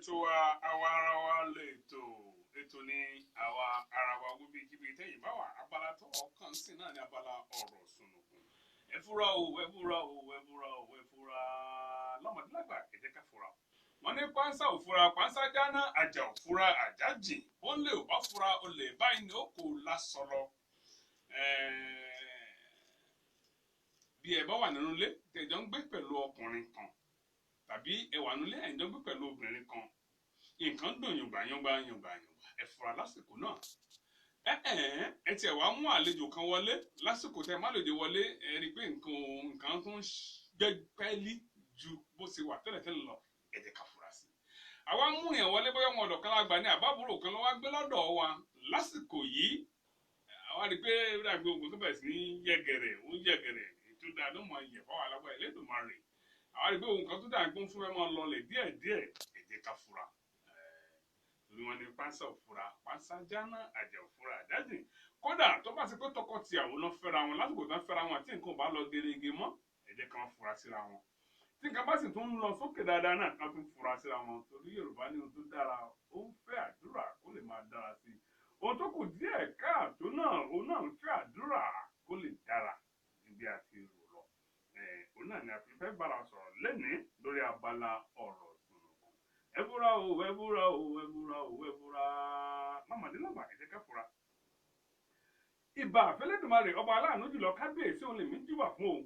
Ètò wa àwa ara wa lètò, ètò ní àwa ara wa. Gbogbo kíbi tẹ́yìn bá wà, abala tó ọkàn sí náà ní abala ọ̀rọ̀ sùnùkùn. Ẹ fura o, ẹ fura o, ẹ fura o, ẹ fura. Lọ́mọdé lágbà, ẹ jẹ́ ká fura. Wọ́n ní pánsá ò fura, pánsá jáná, àjà ò fura, àjà jìn. Ó lè ò bá fura, ó lè báyìí ní ó kò lásọlọ. Bí ẹ bá wà nínú ilé tẹ̀jọ́ ń gbé pẹ̀lú ọkùnrin kan, tàbí ẹ wà nílé ẹ̀ ń jọ gbé pẹ̀lú obìnrin kan, nǹkan dùn yùngbà yùngbà yùngbà yùngbà, ẹ fura lásìkò náà. Ẹ tiẹ̀ wá mú àlejò kan wọlé lásìkò tẹ má lòdì wọlé, ẹ rí i pé nǹkan tó ń gbẹ pẹ́ẹ́lí ju bó ṣe wà tẹ́lẹ̀tẹ́lẹ̀ lọ, ẹ jẹ́ ká fura sí i. Àwa mú yẹn wọlé, bóyá wọn ọ̀dọ̀ kan lágbà ní àbábúrò kan ló wá gbé lọ́dọ̀ wa lásìkò yìí, àwa rí i pé dàgbé ogun tó bẹ̀rẹ̀ sí ní yẹ̀gẹ̀rẹ̀, ó ń yẹ̀gẹ̀rẹ̀ ètò dáa ló mọ ìyẹ̀fọ́ alágbá Elédùmarè. Àwa rí i pé ohun kan tó dàgbé ń fún ẹ máa lọlẹ̀ díẹ̀díẹ̀, ẹ jẹ́ ká fura. Torí wọn ní pánsá ò fura, pánsá jáná, àjà ò fura, àjájìn. Kódà tó bá ti pé tọkọ-tìyàwó náà fẹ́ra wọn, lásìkò tán fẹ́ra wọn àti nǹkan ò bá lọ gerege mọ́, ẹ jẹ́ ká fura síra wọn. Tí nǹkan bá sì tún ń lọ sókè dáadáa náà, ká tún fura síra wọn. Torí Yorùbá ní ohun tó dára ó ń fẹ́ àdúrà kó lè máa dára sí i, ohun tó kù díẹ̀ káàtó náà, òun náà ń fẹ́ àdúrà kó lè dára níbi àti rò lọ. Òun náà ni a fi fẹ́ bára sọ̀rọ̀ lẹ́nìí lórí abala ọ̀rọ̀ sùnùkùn. Ẹ fura o, ẹ fura o, ẹ fura o, ẹ fura. Mọ̀mọ́dé lọ́gbà, ẹ jẹ́ ká fura. Ìbà Fẹlẹ́dùmarè, ọba aláàánú jùlọ, kábíyèsí, òun lèmi júbà fún o.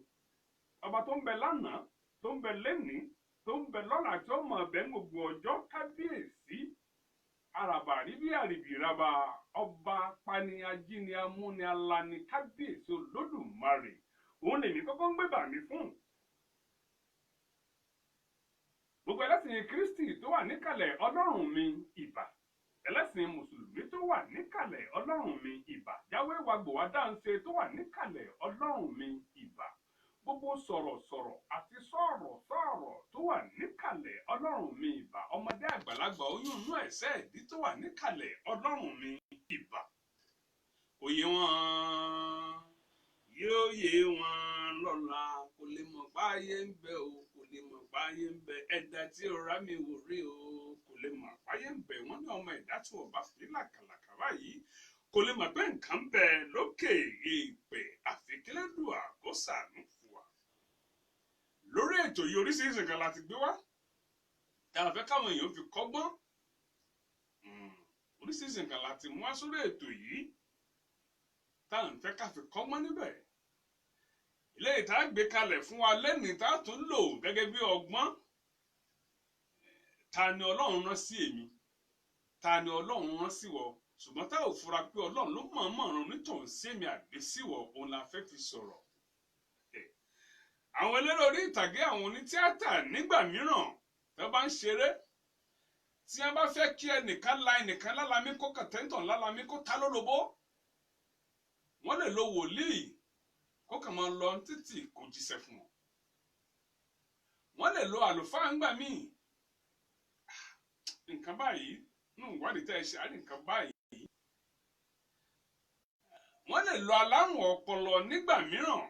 Ọba tó ń bẹ lánàá, tó ń bẹ lẹ́nìí, tó ń bẹ lọ́la, tí ó mọ̀ ọ̀bẹ ń gbogbo ọjọ́, kábíyèsí. Àràbà ríbí àrìbì ràbà, ọba pani ajíni amúni alani, kábíyèsí Olódùmarè, òun lèmi kọ́kọ́ ń gbé bà mí fún. Gbogbo ẹlẹ́sìn Kristi tó wà níkàlẹ̀, Ọlọ́run mi ìbà. Ẹlẹ́sìn Mùsùlùmí tó wà níkàlẹ̀, Ọlọ́run mi ìbà. Jáwé wagbò wá dáńṣe tó wà níkàlẹ̀, Ọlọ́run mi ìbà. Gbogbo sọ̀rọ̀sọ̀rọ̀ àti sọ̀rọ̀sọ̀rọ̀ tó wà níkàlẹ̀, Ọlọ́run mi ìbà. Ọmọdé àgbàlagbà oyún inú ẹ̀sẹ̀ ìdí tó wà níkàlẹ̀, Ọlọ́run mi ìbà. Òye wọn yóò yé wọn lọ́la, kò lè mọ̀ páyé ń bẹ o, kò lè mọ̀ páyé ń bẹ. Ẹ̀dá tí ó rá mi wò rí o, kò lè mọ̀ páyé ń bẹ. Wọ́n ní ọmọ ẹ̀dá tí wọ́n bá fi làkàlàkà báyìí kò lè mọ̀ pé nǹkan ń bẹ lókè èèpẹ̀, àfi k'Elédùà kó ṣàánú fún wa. Lórí ètò yìí, oríṣiríṣi nǹkan la ti gbé wá tá a fẹ́ káwọn èèyàn fi kọ́gbọ́n. Oríṣiríṣi nǹkan la ti mú wá sórí ètò yìí tá à ń fẹ́ ká fi kọ́gbọ́n níbẹ̀. Ilé ìta gbé kalẹ̀ fún wa lẹ́nìí tá a tún lò gẹ́gẹ́ bí ọgbọ́n. Ta ni Ọlọ́run rán sí èmi? Ta ni Ọlọ́run rán sí wọ? Ṣùgbọ́n tá ò fura pé Ọlọ́run ló mọ̀ọ́mọ̀ rán onítọ̀hún sí èmi àbí sí wọ, òun la fẹ́ fi sọ̀rọ̀. Àwọn eléré orí ìtàgé, àwọn onítíátà, nígbà mìíràn tó bá ń ṣeré, tí wọ́n bá fẹ́ kí ẹnìkan la ẹnìkan lálamí, kó kàtẹ́ńtàn lálamí, kó ta lólobó, wọ́n lè lo wòlíì kó kàn máa lọ títì kó jíṣẹ́ fún wọn. Wọ́n lè lo àlùfáà ńgbà míì. Nǹkan báyìí nínú ìwádìí tẹ́ ẹ ṣe àrí nǹkan báyìí. Wọ́n lè lo alárùn ọpọlọ nígbà mìíràn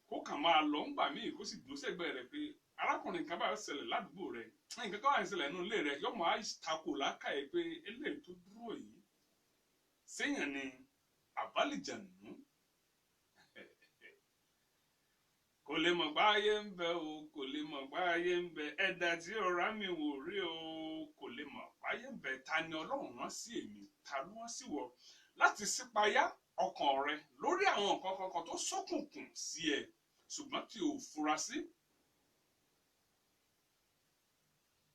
kó kàn máa lọ ńgbà míì, kó sì dúró sẹ́gbẹ̀ẹ́ rẹ̀ pé, arákùnrin, nǹkan báyìí ṣẹlẹ̀ ládùúgbò rẹ̀, nǹkan kan wà ṣẹlẹ̀ nínú ilé rẹ̀, yóò máa takò lákàyè pé eléyìí tó dúró yìí séèyàn ni àbálìjànú. Kò lè mọ̀ pé ayé ń bẹ o, kò lè mọ̀ pé ayé ń bẹ. Ẹ̀dá tí ó rá mi wò rí o, kò lè mọ̀ pé ayé ń bẹ. Ta ni Ọlọ́run rán sí èmi? Ta ló rán sí wọ? Láti ṣípayá ọkàn rẹ lórí àwọn nǹkan kankan tó ṣókùnkùn sí ẹ ṣùgbọ́n tí o fura sí.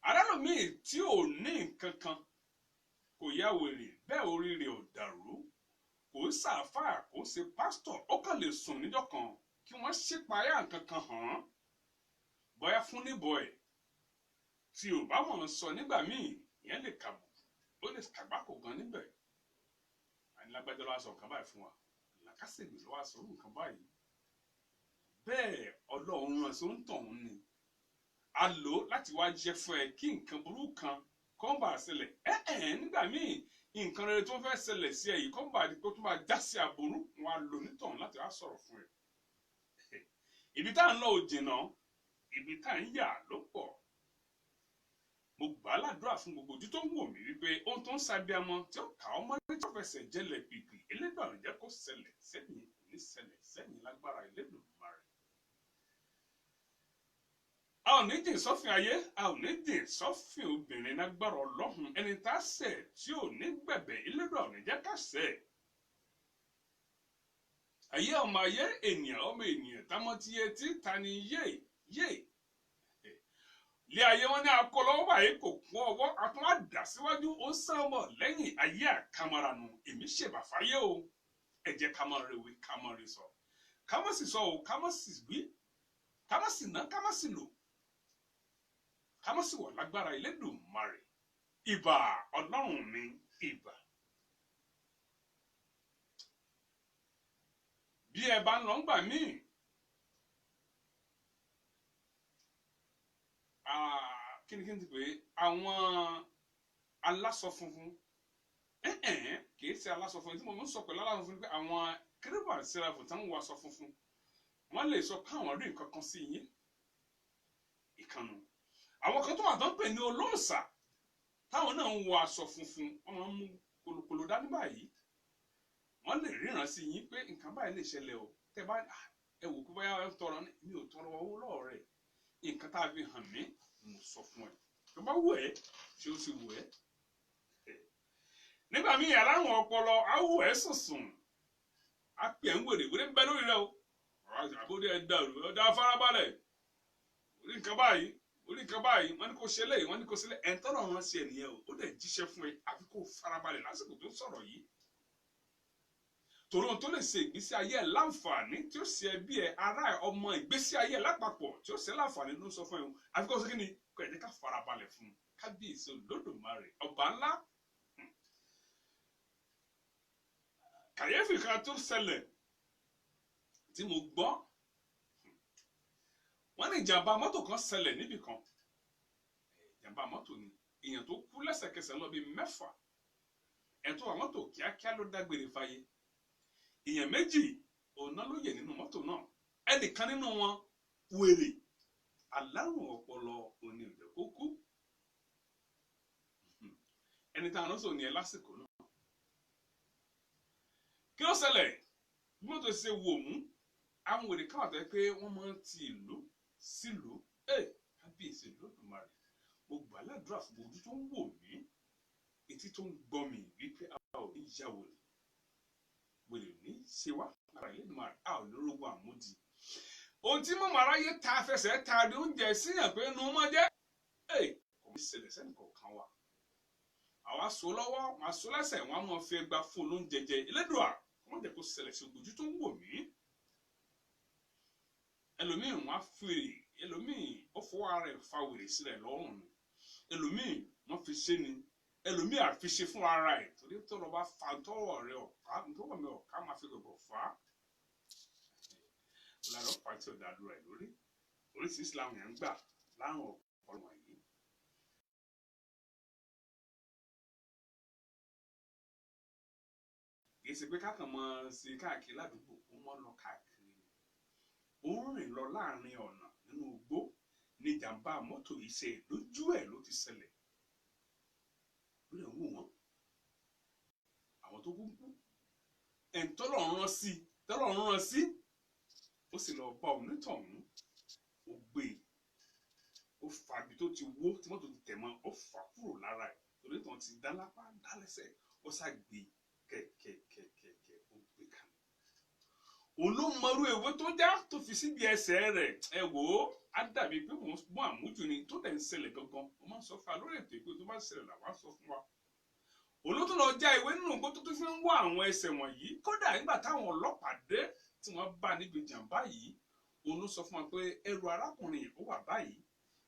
Arálòmíì tí ò ní nǹkan kan kò yá wèrè, bẹ́ẹ̀ orí rẹ̀ ò dàrú, kò ṣàáfàá, kò ṣe pásítọ̀, ó kàn lè sùn níjọ́ kan kí wọ́n ṣípayá nǹkan kan hàn án, bóyá fún níbọ̀ ẹ̀ tí ò bá mọ̀ ń sọ nígbà míì, ìyẹn lè kàbù, ó lè kàgbákò gan níbẹ̀. Ànílágbájá ló wá sọ nǹkan báyìí fún wa, làkàṣègbè ló wá sọ nǹkan báyìí. Bẹ́ẹ̀ Ọlọ́run rán sí ń tọ̀hún ni a lò láti wá jẹ́ fún ẹ kí nǹkan burúkú kan kó ń bà ṣẹlẹ̀. Nígbà míì nǹkan rere tó ń fẹ́ ṣẹlẹ̀ sí ẹ yìí kó ń bà di pé tó máa já sí aburú, wọn á lò nítọ̀hún láti wá sọ̀rọ̀ fún ẹ. Ibi tá à ń lọ ò jìnnà, ibi tá à ń yà ló pọ̀. Mo gbà á ládùúrà fún gbogbo ojú tó ń wò mí wípé ohun tó ń sábíamọ tí ó kà ọ́ mọ́lé tí ó fẹsẹ̀ jẹlẹ̀ pìpì, Elédùà ò jẹ́ kó ṣẹlẹ̀ sẹ́yìn, kò ní ṣẹlẹ̀ sẹ́yìn lágbára Elédùmarè. A ò ní jìn sọ́fìn ayé, a ò ní jìn sọ́fìn obìnrin lágbára Ọlọ́run. Ẹni tá a ṣẹ̀ tí ò ní gbẹ̀bẹ̀, Elédùà ò ní jẹ́ ká ṣẹ̀. Ayé ọmọ ayé, ènìyàn ọmọ ènìyàn, tamọ́tiyé tí ta ni yé yé lé ayé wọn ní akọlọ́wọ́ báyìí kò kún ọwọ́, àtún àdá síwájú ó ń sá ọmọ lẹ́yìn ayé àkàmọ́ranu. Èmi ṣèbàfáyé o, ẹ jẹ́ ká mọ̀ rewé, ká mọ̀ re sọ, ká mọ̀ sì sọ o, ká mọ̀ sì wí, ká mọ̀ sì ná, ká mọ̀ sì lò, ká mọ̀ sì wọ̀ lágbára Elédùmarè. Ìbà Ọlọ́run mi, ìbà. Bí ẹ bá ń lọ ńgbà míì, kí ni kí n ti pè é, àwọn aláṣọ funfun, kì í ṣe aláṣọ funfun tí mo ń sọ pẹ̀lú aláṣọ funfun, pé àwọn kérúbù àti séráfù tí wọ́n wọ aṣọ funfun, wọ́n lè sọ káwọn rí nǹkan kan sí yín. Ìkànnù àwọn kan tó wà tó ń pè ní olóòṣà, táwọn náà ń wọ aṣọ funfun, wọ́n máa ń mú kolokolo dání báyìí, wọ́n lè ríran sí yín pé nǹkan báyìí lè ṣẹlẹ̀ o. Tẹ́ bá ẹ wò pé báyà ẹ tọrọ, mi ò tọrọ owó lọ́wọ́ rẹ̀, nǹkan tá a fi hàn mí mo sọ fún ẹ, tó bá wù ẹ́ ṣé ó sì wù ẹ́. Nígbà míì alárùn ọpọlọ á wù ẹ́ sùnsùn, á pè ẹ́ ń wèrè, wèrè ń bẹ lórí rẹ o, àbódé ẹ dàrú, ẹ dá farabalẹ̀, orí nǹkan báyìí, orí nǹkan báyìí, wọ́n ní kó ṣe léyìí, wọ́n ní kó ṣe léyìí, ẹ̀ ń tọ́nà wọn sí ẹnìyẹn o, ó dẹ̀ jíṣẹ́ fún ẹ, àfi kó farabalẹ̀ lásìkò tó sọ̀rọ̀ yìí. Torí ohun tó lè ṣe ìgbésí ayé ẹ láǹfààní, tí ó ṣe ẹbí ẹ, ará ẹ, ọmọ, ìgbésí ayé ẹ lápapọ̀, tí ó ṣe láǹfààní ló ń sọ fún ẹ o, àfi kó ṣe kí ni, kó ẹ jẹ́ ká farabalẹ̀ fún un. Kábíyèsí Olódùmarè ọba ńlá. Kàyéfì kan tó ṣẹlẹ̀ tí mo gbọ́, wọ́n ní ìjàmbá mọ́tò kan ṣẹlẹ̀ níbì kan. Ìjàmbá mọ́tò ni, èèyàn tó kú lẹ́sẹ̀kẹsẹ̀ lọ bíi 6, ẹ̀ tó wà mọ́tò kíákíá ló dágbére fáyé. Èèyàn 2 ọ̀nà ló yè nínú mọ́tò náà, ẹnìkan nínú wọn wèrè alárùn ọpọlọ òní òjò kó kú. Ẹni tá a rán sóò ní ẹ lásìkò náà. Kí ló ṣẹlẹ̀? Bí mọ́tò ṣe wò mú, àwọn wèrè káwà tó yẹ pé wọ́n máa ń ti ìlú sílùú. Kábíyèsí Olódùmarè, mo gbà ládùúrà fún ojú tó ń wò mí, etí tó ń gbọ́ mi, wípé a ò ní ya wèrè, wèrè ní ṣe wá lára Elédùmarè, a ò ní rógun àmúdi. Ohun tí mọ̀mọ́ aráyé ta fẹsẹ̀ ta di oúnjẹ síyàn pé inú mọ́ jẹ́, kò ní ṣẹlẹ̀ sẹ́nì kọ̀ọ̀kan wa. Àwa so lọ́wọ́, wọn so lẹ́sẹ̀, wọn á mọ̀ fi ẹgba fún olóúnjẹ jẹ. Elédùà, kò má jẹ́ kó ṣẹlẹ̀ sí ojú tó ń wò mí. Ẹlòmíì wọn á fèrè, ẹlòmíì ó fọwọ́ ara ẹ̀ fa wèrè sílẹ̀ lọ́rùn ni, ẹlòmíì wọ́n fi ṣe ni, ẹlòmíì àfi ṣe fún ara ẹ̀, torí tó lọ bá fa tọwọ́ rẹ̀ ọ̀ká, tọwọ́ mi ọ̀ká máa fi gbọ̀gbọ̀ fà á. Lára ọ̀pá tí ò dàdúrà ẹ̀ lórí, oríṣiríṣi làwọn èèyàn ń gbà láàrùn ọ̀pọ̀lọpọ̀ wọ̀nyí. Kì í ṣe pé kákan mọ́ ṣe káàkiri ládùúgbò, ó mọ́ lọ káàkiri ni. Ó ń rìn lọ láàrin ọ̀nà nínú igbó ní ìjàmbá mọ́tò yìí ṣe lójú ẹ̀ ló ti ṣẹlẹ̀. Ó lè wò wọ́n, àwọn tó kú kú, ẹ̀ ń tọ́lọ̀ ń rán sí, tọ́lọ̀ ń rán sí, ó sì lọ bá onítọ̀hún, ó gbé e, ó fa ibi tó ti wó tí mọ́tò ti tẹ̀ mọ́, ó fà á kúrò lára ẹ̀, torí tàn ti dá lápá dá lẹ́sẹ̀, ó sá gbé e kẹ̀kẹ̀kẹ̀kẹ̀, ó gbé kalẹ̀. Òun ló mọrú ewé tó já tó fi síbi ẹsẹ̀ rẹ̀. Ẹ wò ó, á dàbí pé mò ń mú àmújù ni tó dẹ̀ ń ṣẹlẹ̀ gangan. Mo máa ń sọ fún wa lórí ètò ìpè tó bá ṣẹlẹ̀ làwa sọ fún wa. Òun ló tún lọ já ewé nínú igbó tó tún fi ń wá àwọn ẹsẹ̀ wọ̀nyí. Kódà nígbà táwọn ọlọ́pàá dé tí wọ́n bá níbi ìjàmbá yìí, òun ló sọ fún wa pé ẹrù arákùnrin yìí ó wà báyìí,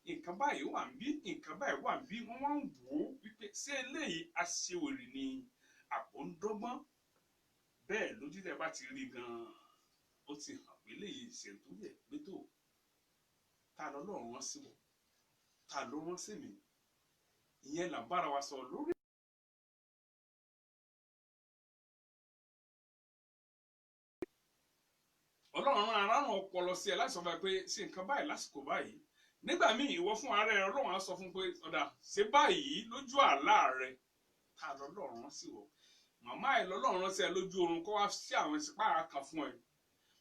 nǹkan báyìí wà ń bí, nǹkan báyìí wà ń bí. Wọ́n wá ń wò ó wípé ṣé eléyìí aṣiwèrè ni àpò ń dọ́gbọ́n. Bẹ́ẹ̀ lójú tẹ́ bá ti rí gan-an, ó ti hàn pé eléyìí ṣe tó yẹ pé tó ta lọ́lọ́run rán sí wọn, ta ló rán sí mi. Ìyẹn là ń bára wa sọ lórí. Ọlọ́run rán arárùn ọpọlọ sí ẹ láti sọ fún ẹ pé ṣe nǹkan báyìí lásìkò báyìí, Nígbà míì, ìwọ fún ara ẹ, Ọlọ́run á sọ fún pé ọ̀dà ṣe báyìí lójú àlá rẹ. Ta lọ́lọ́run rán sí wọ? Màmá ẹ lọ́lọ́run rán sí ẹ lójú oorun kó wá sí àwọn ìsìpá kan fún ẹ,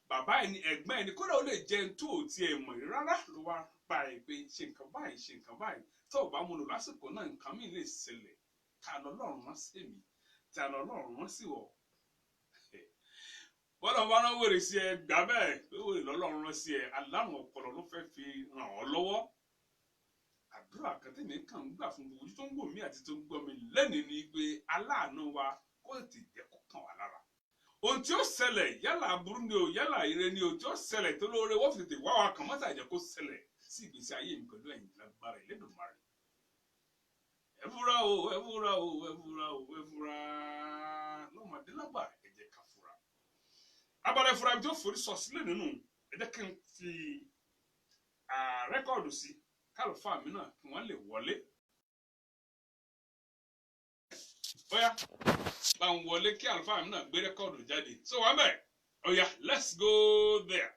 bàbá ẹ ní, ẹ̀gbọ́n ẹ ní, kódà ó lè jẹ́ ẹni tó ò tiẹ̀ mọ̀ rí rárá ló wá bá ẹ pé ṣe nǹkan báyìí, ṣe nǹkan báyìí. Tó o bá mú lò lásìkò náà, nǹkan míì lè ṣẹlẹ̀. Ta lọ́lọ́run rán sí mi? Ta lọ́lọ́run rán sí wọ? Bọ́lá bá rán wèrè sí ẹ, gbà bẹ́ẹ̀ pé wèrè lọ́lọ́run rán sí ẹ. Alárùn ọpọlọ ló fẹ́ fi ràn ọ́ lọ́wọ́. Àdúrà kan tèmi kàn ń gbà fún gbogbo ojú tó ń wò mí àti tó ń gbọ́ mi lẹ́nìí ni pé aláàánú wa kó tètè jẹ́ kó kàn wá lára. Ohun tí ó ṣẹlẹ̀, yálà aburú ni o, yálà ire ni o, tí ó ṣẹlẹ̀ tó lóore, wọ́n fi tètè wá wa kàn mọ́tà jẹ́ kó ṣẹlẹ̀ sí ìgbésí ayé mi pẹ̀lú ẹ̀yìn lágbára Ẹlẹ́dùmarè. Ẹ fura o, ẹ fura o, ẹ fura o, ẹ fura. Lọ́mọdé lágbà, ẹ jẹ́ ká fura. Abala ìfura ibi tí ó forí sọ sílẹ̀ nínú, ẹ jẹ́ kí n fi record sí kálùfáà mi náà kí wọ́n lè wọlé. Bóyá bá ń wọlé kí àlùfáà mi náà gbé record jáde. So wà bẹ́ẹ̀, oya, let's go there.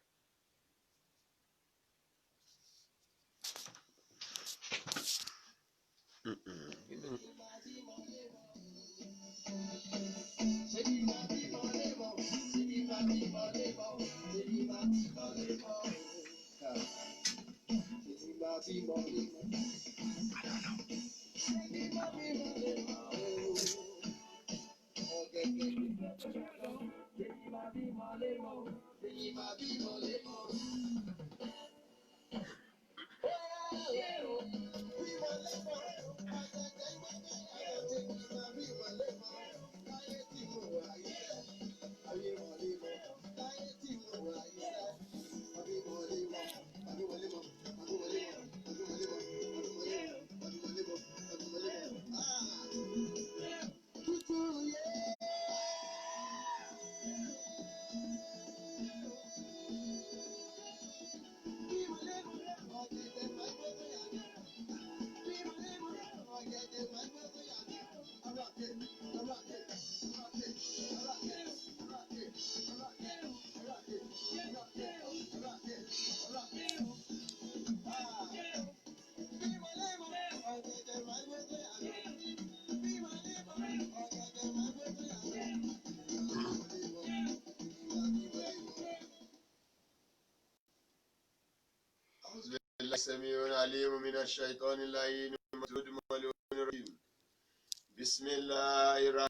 أعوذ بالله السميع العليم من الشيطان اللعين المردود الملعون الرجيم. بسم الله الرحمن